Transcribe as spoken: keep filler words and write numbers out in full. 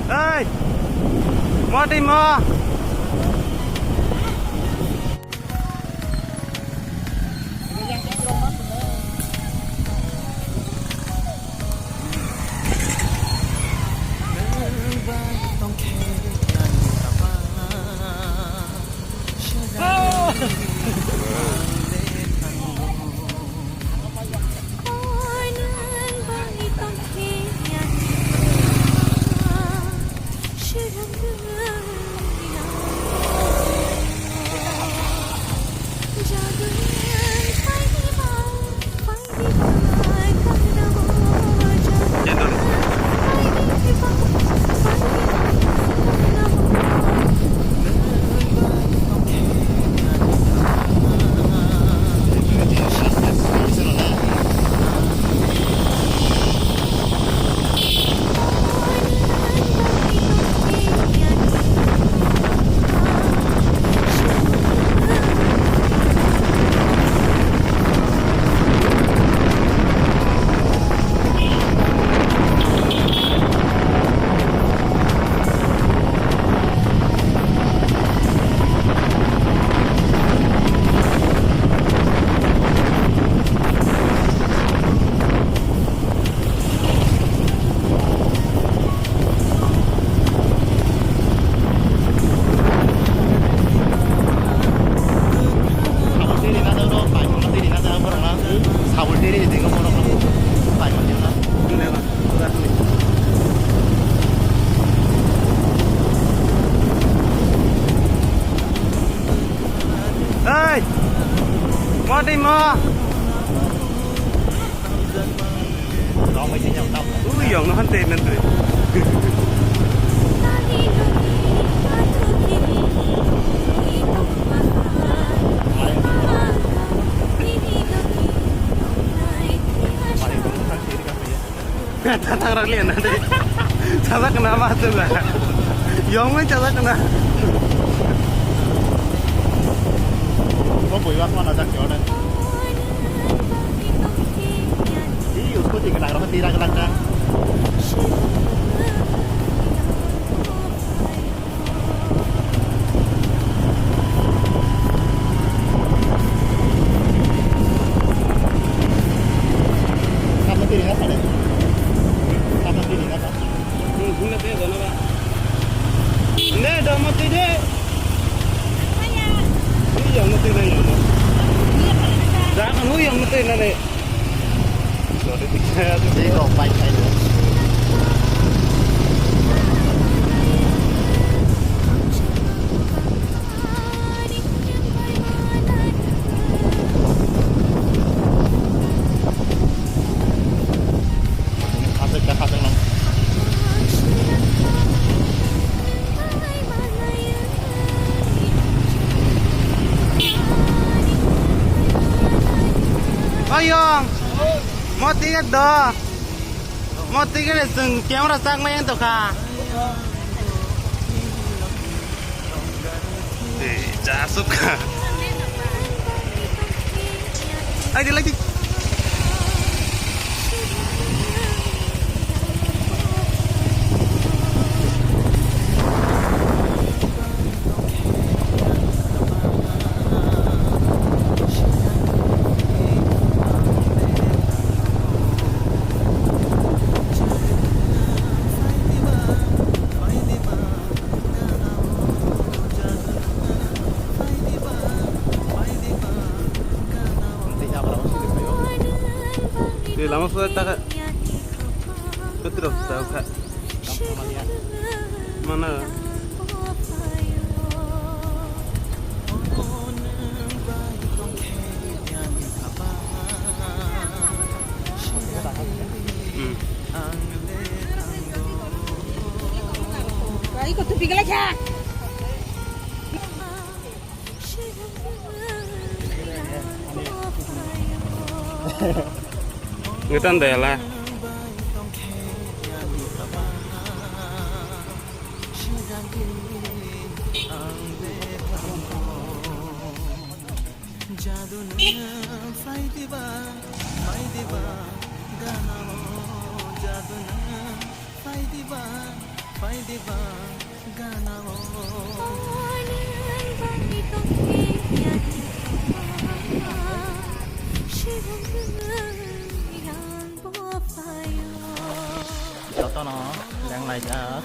Hey! Mati ma! Hey! Mati ma! Ui, yang nahan teh nanti. Tatak rak lian nanti. Sasak kena apa tuh lah? Yang main sasak kena. Kok boy waktu mana tak ya? Ih, usko tiga nak rasa tiga nak kan? Kamu tiri apa deh? Kamu tiri apa? Hmm, guna teh, guna ba. Ne, domo tiri. Ini yang mesti nanya. Jangan, oh, yang mesti nanya. Sorry, tiga. Jadi, kok baik, baik. Ayong, mo tiket do. Mo tiket le chwng camera chak mai tongkha. Tei, ja asuk kha. Ai, di lagi. Di lama sudah tak. Betul, tak. Mana? Hmm. Iko tu pigla kya? Ngitan da yala. Jaduna fai diba, fai diba, gana o jaduna fai diba. Jotono lenglaijak.